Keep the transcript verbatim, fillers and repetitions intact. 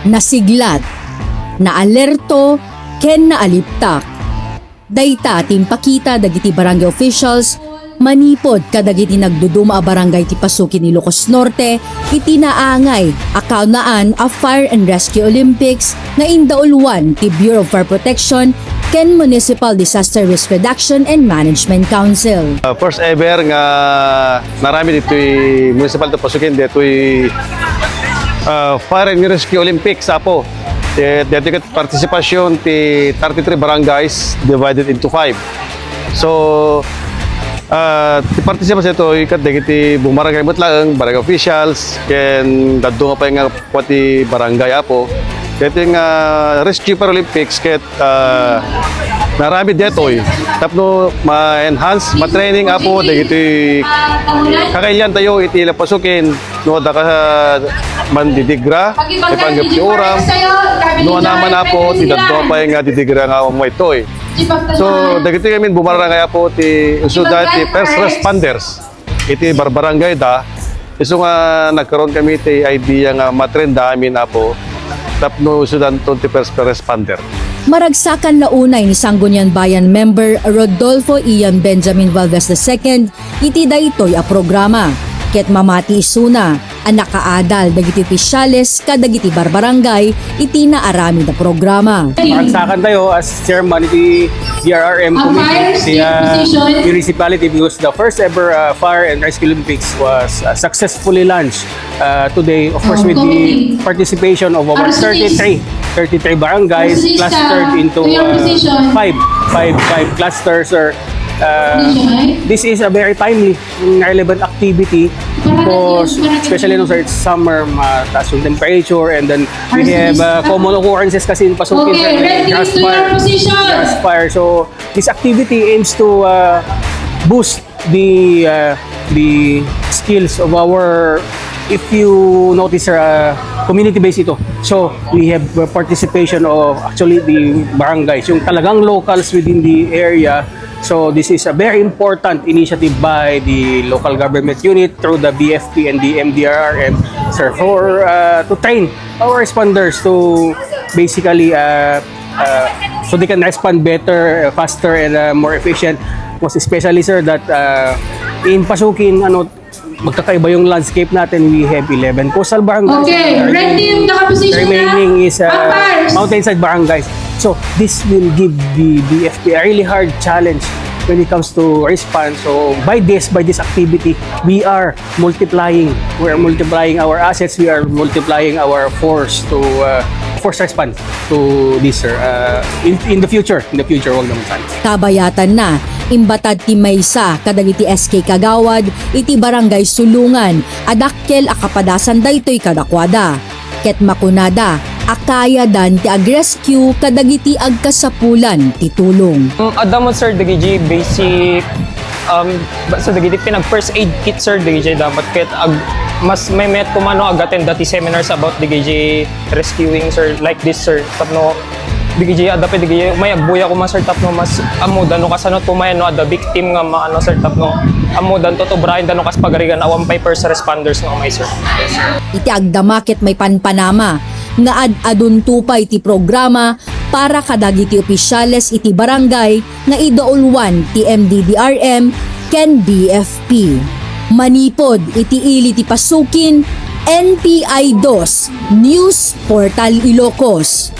nasiglat, naalerto, ken naaliptak. Dayta ti impakita dagiti barangay officials manipud kadagiti nagduduma a barangay ti Pasukin, Ilocos Norte iti naangay a kaunaan a Fire and Rescue Olympics nga indauluan ti Bureau of Fire Protection ken Municipal Disaster Risk Reduction and Management Council. Uh, first ever nga naramid ditoy Municipal ti Pasukin, ditoy, uh, Fire and Rescue Olympics, apo. Ditoy ket partisipasyon ti thirty-three barangays divided into five. So, uh, ti partisipasyon ditoy ket dagiti bumarangay met laeng, barangay officials, ken dadduma pay nga kua ti barangay, apo. Daytoy nga Rescue Paralympics ket, ah, naramid daytoy tapno ma-enhance, ma-training, apo, dagiti kakailiantayo iti La Pasukin, no, adda ka mandidigra, ipanggep ti uram, no, ania man, apo, ti dadduma pay nga didigra nga umay toy. So, dagitoy ngamin bumarangay, apo, ti isuda ti first responders iti barbarangay da, isu nga nagkaroon kami ti idea nga matrenda amin, apo, tapno isudanton ti first responder. Maragsakan la unay ni Sangguniang Bayan member Rodolfo Ian Benjamin Valdez the second iti daytoy a programa, ket mamati isuna a nakaadal dagiti opisyales kadagiti barbarangay iti naaramid a programa. Maragsakan tayo as chairman iti D R R M committee, ti, ah, municipality, because the first ever, ah, Fire and Rescue Olympics was, ah, successfully launched, ah, today, of course, with the participation of our thirty-three, thirty-three barangays clustered into, ah, five, five, five clusters. Or, ah, this is a very timely, mm, relevant activity because, especially, no, sir, it's summer, mataas yung temperature, and then we have, uh, common occurrences kasi in Pasukin, sir, grass fire. Grass fire. So, this activity aims to, uh, boost the, uh, the skills of our, if you notice, sir, uh, community-based ito. So, we have, uh, participation of actually the barangays, yung talagang locals within the area. So, this is a very important initiative by the local government unit through the B F P and the M D R R M, sir, for, uh, to train our responders to basically, uh, uh, so they can respond better, uh, faster, and, uh, more efficient. Most especially, sir, that, uh, in Pasukin, ano, magkakaiba yung landscape natin. We have eleven coastal barangays. Okay, red team, nakaposisyon na. Remaining is, uh, mountainside barangays. So, this will give the B F P a really hard challenge when it comes to response. So, by this, by this activity, we are multiplying. We are multiplying our assets. We are multiplying our force to, uh, force response to this, sir. Uh, in, in the future, in the future, wag naman sana. Kabayatan na, imbatad ti maysa kadagiti S K kagawad iti Barangay Sulungan a dakkel a kapadasan daytoy kadakuada. Ket makunada a kayadan ti ag-rescue kadagiti agkasapulan ti tulong. Mm, adda met, sir, dagiti basic, um, basta dagiti pinag first aid kit, sir, dagiti dapat ket ag-, mas mayat koma no ag-attend dati seminars about dagiti rescuing, sir, like this, sir. Tapno dagiti adda pay dagiti may agbuya koma, sir, tapno mas ammoda no kasano ti may no adda victim nga maano, sir, tapno ammodanto ti obraen da no kas pagarigan awan pay first responders nga umay, sir. Iti agdama ket maipanpanama nga ad-adunto pay ti programa para kadagiti opisyales iti barangay nga idauluan ti M D D R M ken B F P. Manipud iti ili ti Pasukin, N P I dos News Portal Ilocos.